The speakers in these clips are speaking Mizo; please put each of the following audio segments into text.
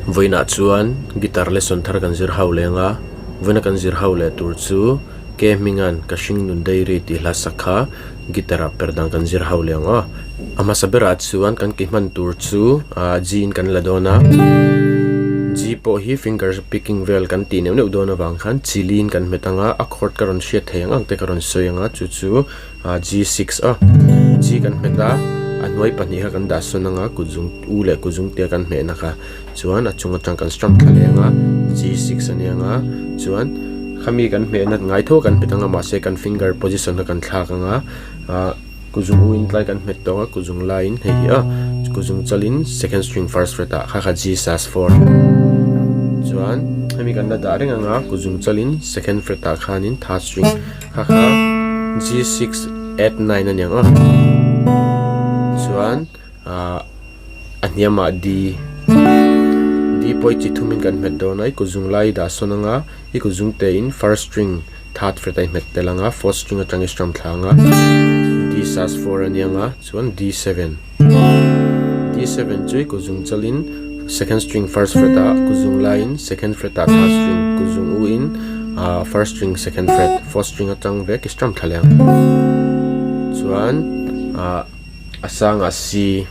Vawiinah chuan guitar lesson thar kan zir ho leng a, vawiina kan zir ho leh tur chu Ke hminga'n ka hring nun diary tih hla sak kha guitar ah per dang kan zir ho leng aw. A hmasa berah chuan kan ki hman tur chu G in kan la dawn a, G pawh hi finger picking vel kan tih neuh neuh dawn avang khan chili in kan hmet ang a, a chord ka rawn hriat thei ang ang te ka rawn sawi ang a, chu chu G6 a, G kan hmet a, a hnuai pahnih kha kan dah sawn ang a, kutzung u leh kutzung tia kan hmehna kha chuan a chung atang kan strum thla leh ang a, G6 a nia ang a, chuan khami kan hmehna ngai tho kan hmet ang a mahse kan finger position kha kan thlak ang a, ah kutzung u in tlai kan hmet tawh ang a, kutzung laiin hei hi a, kutzung chalin second string first fret ah kha kha G sus four chuan hemi kan la dah reng ang a, kutzung chalin second fret ah khanin third string. Kha kha G six eight nine a niang a chuan ah a hniamah D D pawh hi chi thumin kan hmet dawn a i kut zung lai i dah sawn ang a i kut zung te in first string third fret a i hmet tel ang a fourth string atang i strum thla ang a D sus four a niang a chuan D seven D seven chu i kut zung chalin second string first fret ah kut zung laiin second fret ah third string kut zung u in ah first string second fret fourth string atang vek i strum thla leh ang chuan ah a sangah C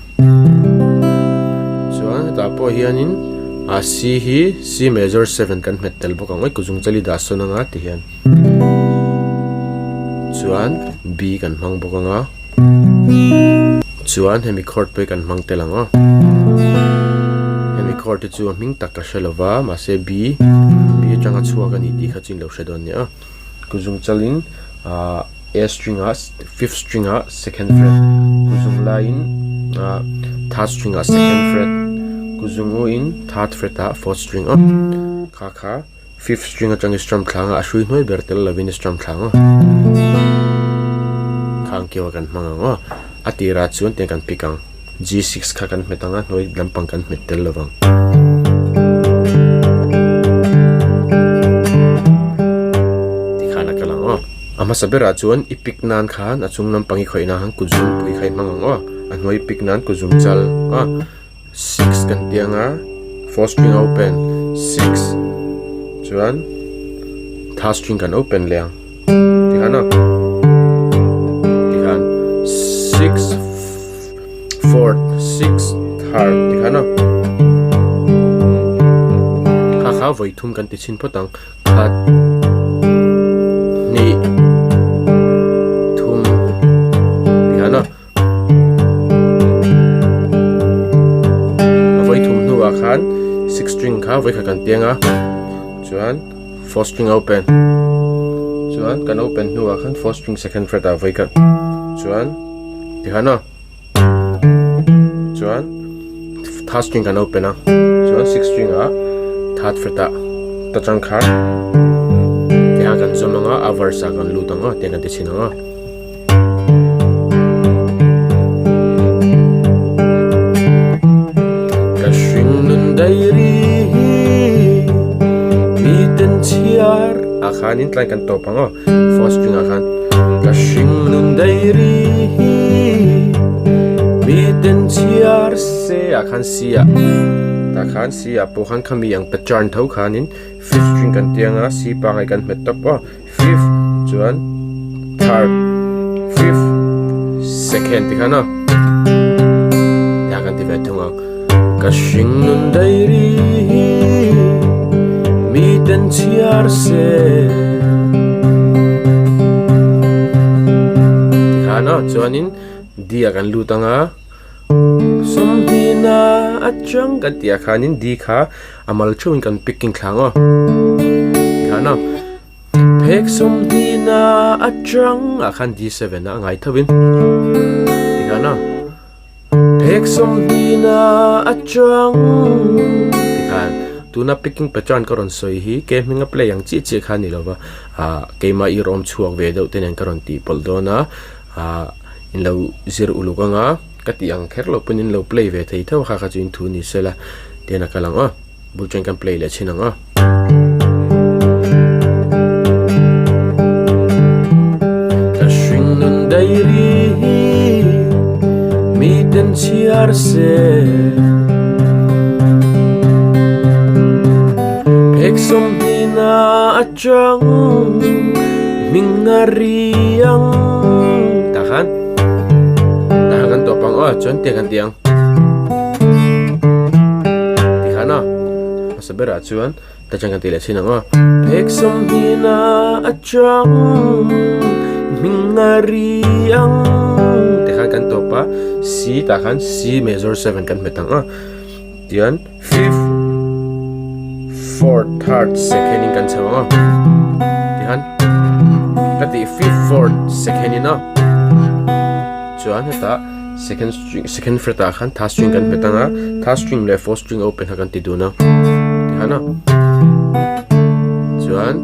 chuan hetah pawh hianin ah C hi C major seven kan hmet tel bawk ang awi kut zung chal i dah sawn anga ti hian chuan B kan hmang bawk anga. Chuan hemi chord pawh hi kan hmang tel ang aw. Hemi chord hi chu a hming tak ka hre lo va mahse B B atanga chhuak a ni tih kha chu in lo hre dawn nia. Kuzung chalin ah A string ah fifth string ah second fret kuzung laiin ah third string ah second fret kuzung u in third fret ah fourth string aw kha kha. Fifth string atangin strum thlang a, a hrui hnuai ber tel lovin i strum thlang a. Khang keu a kan hmang ang aw. A tirah chuan tiang kan pick ang. G6 kha kan hmet ang a, hnuai lampang kan hmet tel lovang. Tikhan a kal ang aw. A hmasa berah chuan i pick nan khan a chung lampang i khawih nan khan kut zungpui kha i hmang ang aw. A hnuai pick nan kut zung chal a. Six kan tih anga four string a open six chuan third string kan open leh ang tikhan aw tikhan six fourth six third tikhan aw kha kha vawi thum kan ti chhin phawt ang. Khat hnih thum tikhan aw. A vawi thum hnuah khan six string kha vawi khat kan piang a chuan four string a open chuan kan open hnuah khan four string second fret ah vawi khat chuan tikhan aw chuan third string kan open a chuan six string ah third fret ah ta chang khan tihian kan zawm ang a a verse ah kan lut ang a tiang kan ti chhin ang a. Ka hring nun diary hi miten chhiar ah khanin tlai kan tawp ang aw first string ah khan ka hring nun diary hi miten chhiar se ah khan C ah tah khan C ah pawh khan khami ang pattern tho khanin fifth string kan ti anga C pangai kan hmet tawp aw. Fifth chuan third fifth second ti khan a tia kan ti ve thung ang ka hring nun diary hi mi ten chhiar se ti khan a chuanin D ah kan lut ang a sawmhnihna atang kan tih ah khanin D kha a mal theuhin kan picking thla ang aw ti khan a. Phek sawmhnihna atang ah khan D seven a ngai tho in tikhan a phek sawmhnihna atang tikhan tuna picking pattern ka rawn sawi hi ke hminga play ang chiah chiah kha a ni lo va ah keimah i rawm chhuak ve deuh te nen ka rawn tih pawlh dawn a ah in lo zir uluk anga ka tih ang kher lo pawn in lo play ve thei tho a kha kha chu in thu ni sela tian a kal ang aw. Bul chen kan play leh chin ang a. Ka hring nun diary hi mi ten chhiar se. atang hming a ri ang tah khan tah khan kan tawp ang aw chuan tiang kan ti ang tikhan a hmasa berah chuan ta chuan kan ti leh thin ang aw phek sawmhnihna atang hming a ri ang tikhan kan tawp a C tah khan C major 7 kan hmet ang a tian Fifth, fourth, third, second in kan chho ang a. Tihan ka tih fifth, fourth, second in a. Chuan hetah second string, second fret ah khan third string kan hmet ang a. Third string leh fourth string open kha kan ti dun a. Tihan a. Chuan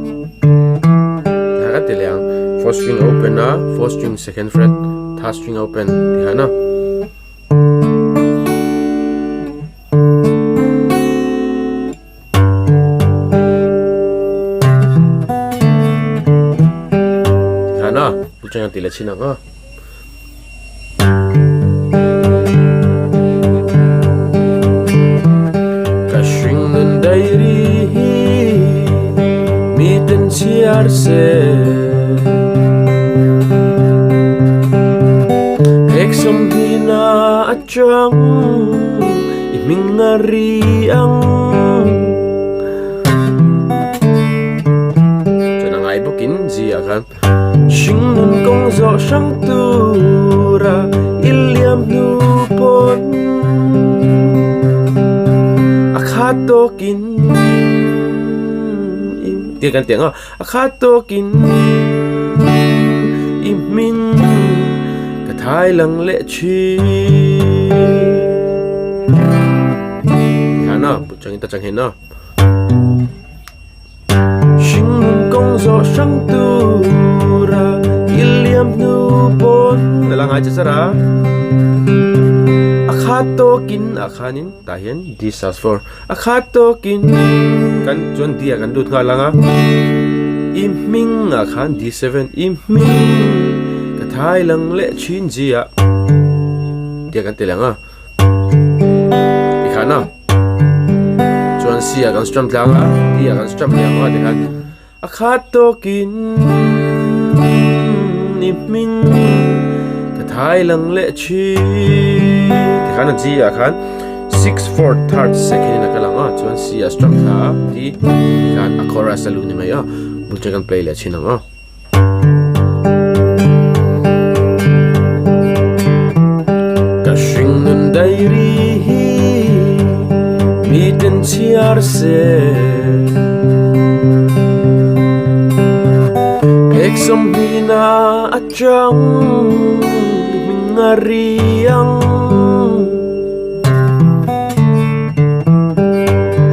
tihan ka ti leh ang. Fourth string open a, fourth string second fret, third string open tihan a. Tikhan a, pu chang tih leh chin ang a. Ka hring nun diary hi miten chhiar se. Phek sawmhnihna atang i hming a ri ang. Chuan a ngai bawkin G ah khan hringnun kawng zawh hrang tura i liam hnu pawn a khat tawkin tih kan ti ang a. A khat tawkin i hming ka thai lang leh thin. Tikhan a, put changin ta chang hian a. Hringnun kawng zawh hrang tura i liam hnu pawn a la ngai che char a. A khat tawkin ah khanin tah hian D sus 4. A khat tawkin kan chuan D ah kan lut nghal ang a, i hming ah khan D7 i hming ka thai lang leh thin G ah tia kan ti lang a, tikhan a chuan C ah kan strum tlang a, D ah kan strum leh ang a tikhan A khat tawkin i hming ka thai lang leh thin. Tikhan a G ah khan six fourth third second in a kal ang a, chuan C ah strum thla a D tikhan a chorus a luh ni mai a, bul chu kan play leh thin ang a. Ka hring nun diary hi miten chhiar se. Phek sawmhnihna atang hming a ri ang.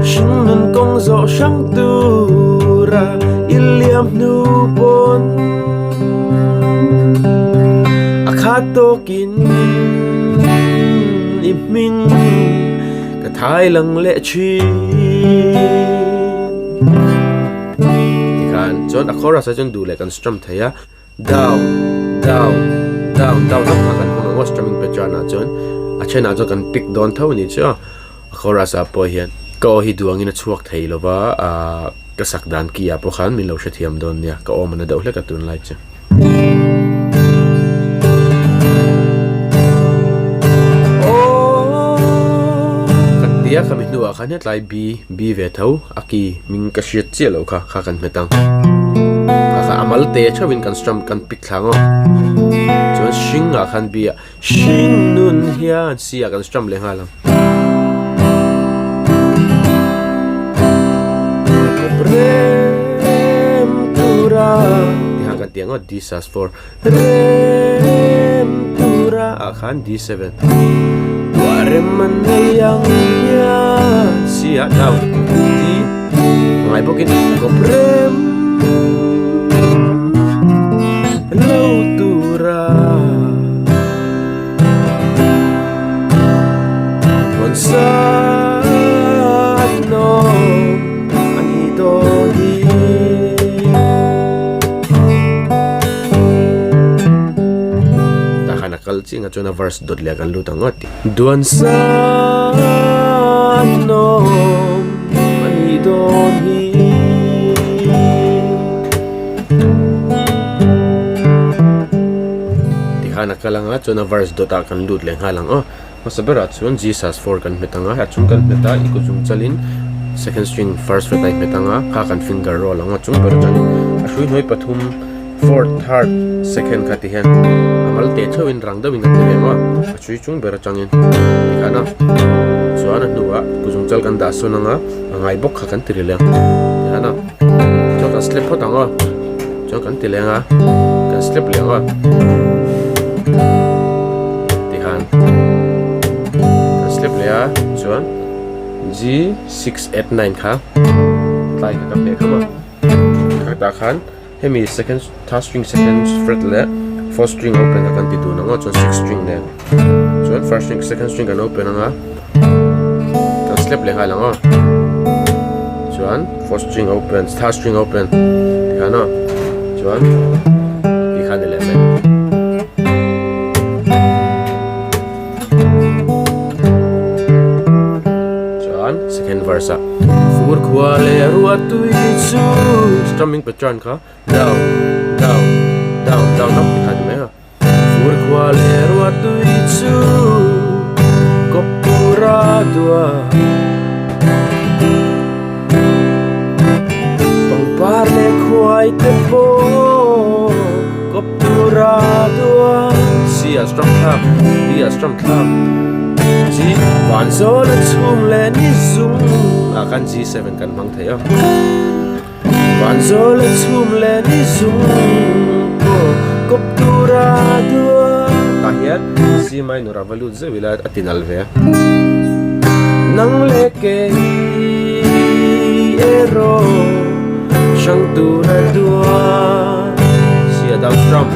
Hringnun kawng zawh hrang tura i liam hnu pawn a khat tawkin i hming ka thai lang leh thin. Tikhan chuan a chorus ah chuan duh leh kan strum thei a. Down, down, down, down vak kha kan hmang ang aw strumming pattern ah chuan a thenah chuan kan pick dawn tho a ni chu a chorus ah pawh hian ka aw hi duh angin a chhuak thei lo va ahh ka sak dan ki ah pawh khan min lo hrethiam dawn nia ka awm ana deuh hlek a tunlai chu. Kan tia khami hnuah khan hetlai B B ve tho a ki hming ka hriat chiah loh kha kha kan hmet ang kha kha a mal te theuhin kan strum kan pick thla ang aw chuan hring ah khan B ah hring nun hian C ah kan strum leh nghal ang. Kawp rem tura tih khan kan ti ang aw D sus 4 rem tura ah khan D7 tuah rem an nei ang hian C ah down D ngai bawkin kawp rem lo tura Tuan sat nawm a ni dawn hi. Tah khan a kal chiang a chuan a verse dawt leh kan lut ang ngawt tih. Duan sat nawm a ni dawn hi. nghal ang a, chuan a verse dawt ah kan lut leh nghal ang aw. Hmasa berah chuan G sus 4 kan hmet ang a, a chung kan hmet a, i kut chung chalin second string first fret a i hmet ang a, kha kan finger roll ang a, chung ber atangin a hrui hnuai pathum fourth, third, second kha ti hian a mal teh theuhin rang deuhin kan ti ve ang a, a hrui chung ber atangin tikhan a, chuan a hnuah kut chung chal kan dah sawn ang a, a ngai bawk kha kan ti ri leh ang tikhan a, chuan kan slap phawt ang a. Chuan kan ti leng a, kan step leh ang a, tikhan kan step leh a, chuan G 6 8 9 kha tlai kha ka hmeh kham a, khatah khan hemi second third string second fret leh fourth string open kha kan ti dun ang a, chuan sixth string nen chuan first string second string kan open ang a, kan step leh nghal ang a, chuan. Fourth string open, third string open tikhan aw chuan tikhan ni leh mai. Chuan second verse ah Fur khua leh ruah tui chu strumming pattern kha down down down down up tikhan ni mai a. Fur khua leh ruah tui chu kawp tura dua. Pangpar leh khuai te pawh kawp tura dua. C a strum thlak, D a strum thlak, G van zawl a chhung leh ni zung ah khan G7 kan hmang thei a. Van zawl a chhum leh ni zung pawh kawp tura dua. Tah hian C minor a va lut zeuh ila a ti nal ve a. Nang leh kei erawh hrang tura dua. C a down strum.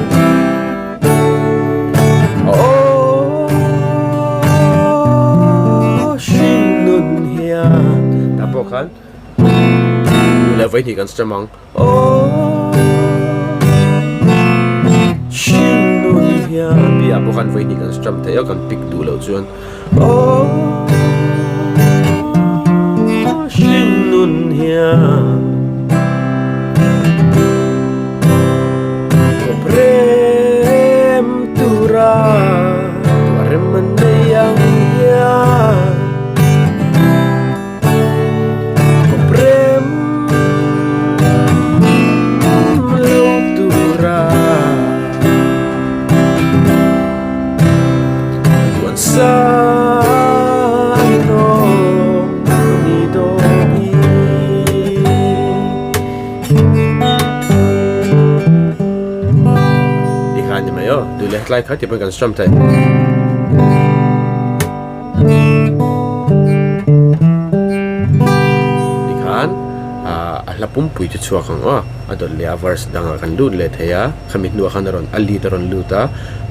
Aw hringnun hian. Tah pawh khan. Nu leh vaihnih kan step ang. Aw hringnun hian B ah pawh khan vaihnih kan step thei a kan pick duh loh chuan Aw hringnun hian Kawp rem tura tuah rem an nei ang hian. Kawprem lo tura Tuan san awm ni dawn hi. Tikhan ni mai aw, duh leh tlai kha ti pawn kan strum thei. Tikhan ah a hla pumpui chu chhuak ang aw a dawt leh a verse dangah kan lut leh thei a khami hnuah khan a rawn a lead a rawn lut a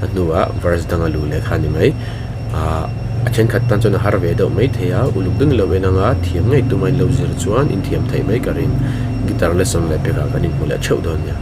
a hnuah verse dang a luh leh kha a ni mai ah a thenkhat tan chuan a har ve deuh mai thei a uluk deuh lo en anga thiam ngei tuma in lo zir chuan in thiam theih mai ka ring guitar lesson leh pekah kan inhmu leh theuh dawn nia.